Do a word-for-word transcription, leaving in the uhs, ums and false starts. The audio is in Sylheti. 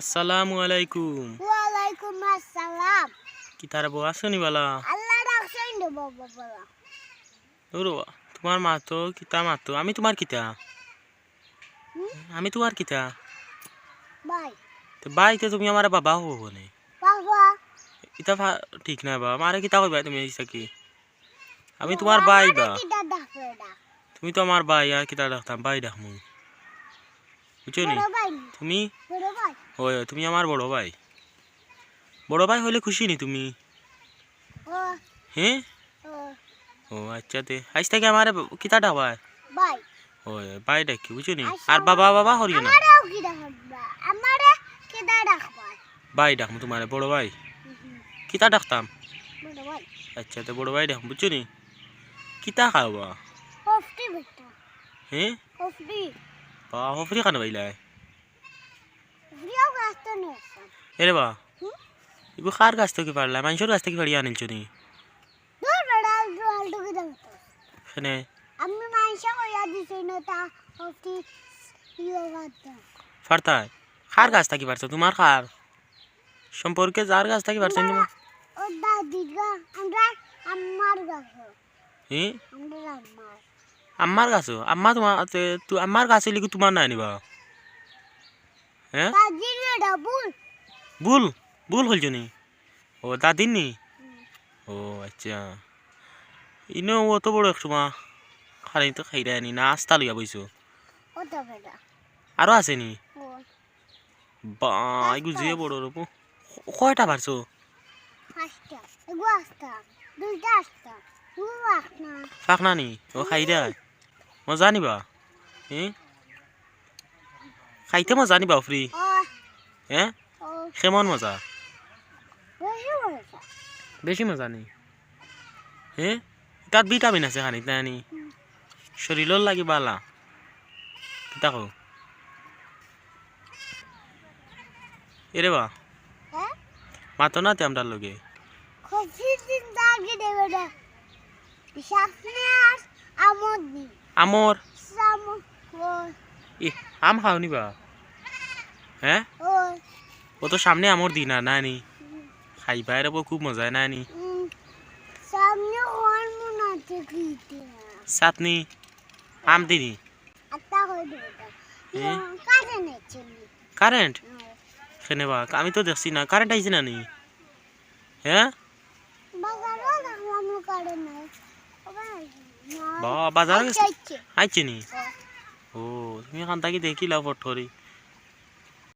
আসসালামু আলাইকুম। ওয়ালাইকুম আসসালাম। কিতা রে বা, আছো নি বালা? আল্লাহ রাখছইন রে বাবা বালা। ও রে বা, তুমার মাতো কিতা মাতো? আমি তুমার কিতা? হুম? আমি তুমার কিতা? ভাই। তে ভাই, তে তুমি আমারে বাবা কও কেনে? বাবা। ইতা ফা-, ঠিক নায় বাবা, আমারে কিতা কইবা তুমি ইচ্ছা কি? আমি তুমার ভাই বা। আমারে কিতা ডাকো এটা? তুমি তো আমার ভাই, আর কিতা ডাকতাম? ভাই ডাকমু। বুঝছো নি? বড় ভাই নি? তুমি? বড় ভাই। ওই, ওই, তুমি আমার বড় ভাই। বড় ভাই অইলে খুশি নি তুমি? ও। হে? ও। ও, আইচ্ছা তে। আইজ থাকি আমারে কিতা ডাকবায়? ভাই। ওই, ভাই ডাকি, বুঝছো নি? আইচ্ছা। আর বাবা, বাবা করিও না। আমারেও কিতা ডাকবা? আমারে কিতা ডাকবা? ভাই ডাকমু তুমারে, বড় ভাই। হুম, হুম। কিতা ডাকতাম? বড় ভাই। আইচ্ছা, তে বড় ভাই ডাকমু, বুঝছো নি? কিতা খাও বা? হফরি বেটা। হে? হফরি। বা, হফরি খানো পাইলায়? হফরিও গাছ তো নিয়ে আসতাম। এরে বা, হুম? ইগু কার গাছ থাকি পারলা? মানষর গাছ থাকি পারিয়া আনিলছো নি? দূর বেটা, আলতু, আলতু কিতা মাতস? কেনে? আমি মানষে কইয়া দিছি না, তা হফরি ইয়ে করতাম। পারতায়? কার গাছ থাকি পারছো? তুমার কার? সম্পর্কে যার গাছ থাকি পারছো নি তুমার? ও দাদির গা-, আমরার আম্মার গাছ। হি? আমরার আম্মার। আম্মার গাছ? আম্মা তুমার, তে, তু-, আম্মার গাছ অইলে কি তুমার নায় নি বা? হে? দাদির এটা ভুল। ভুল? ভুল কইলছো নি? ও, দাদির নি? হুম। ও, আইচ্ছা। ইনো অত বড় এক সময় খানি তো খাইরায় নি, না আস্তা লইয়া বইছো? অত বেটা। আরো আছে নি? ও। বা, ইগু যে বড় রূপ। কয়টা পারছো? পাঁচটা। এগু আস্তা, দুইটা আস্তা, এগু আস্তা। পাকনা নি? ও খাইরায়। মজা নি বা? হে? খাইতে মজা নি বা, হফরি? ও। হে? ও। কেমন মজা? বেশি মজা। বেশি মজা নি? হে? তাত ভিটামিন আছে খানিত, না নি? হুম। শরীলর লাগি বালা। কিতা কও? এরে বা। হে? মাতো না তে আমরার লগে। খুশির দিন থাকি দেবে না। সামনে আর আমর দিন। আমর? সামনে। ই, আম খাও নি বা? হে? ও। ও তো সামনে আমর দিন আর, না নি? হুম। খাইবায় রে বা, খুব মজা, না নি? হুম। সামনে কোন মনে আছে কি? চাটনি? আম দিনি? আত্তা কই দেবে তো? হে? ইয়ো, কারেন্ট আছে নি? কারেন্ট? হুম। কেনে বা? আমি তো দেখছি না। কারেন্ট আইছে না নি? হে? বাজারো দেখলাম কারেন্ট নাই। ওবা, না। বা, বাজারো আইছে, গেছে? আইছে। আইছে নি? ও। ও, তুমি এখান থাকি দেখিলাও ফট করি।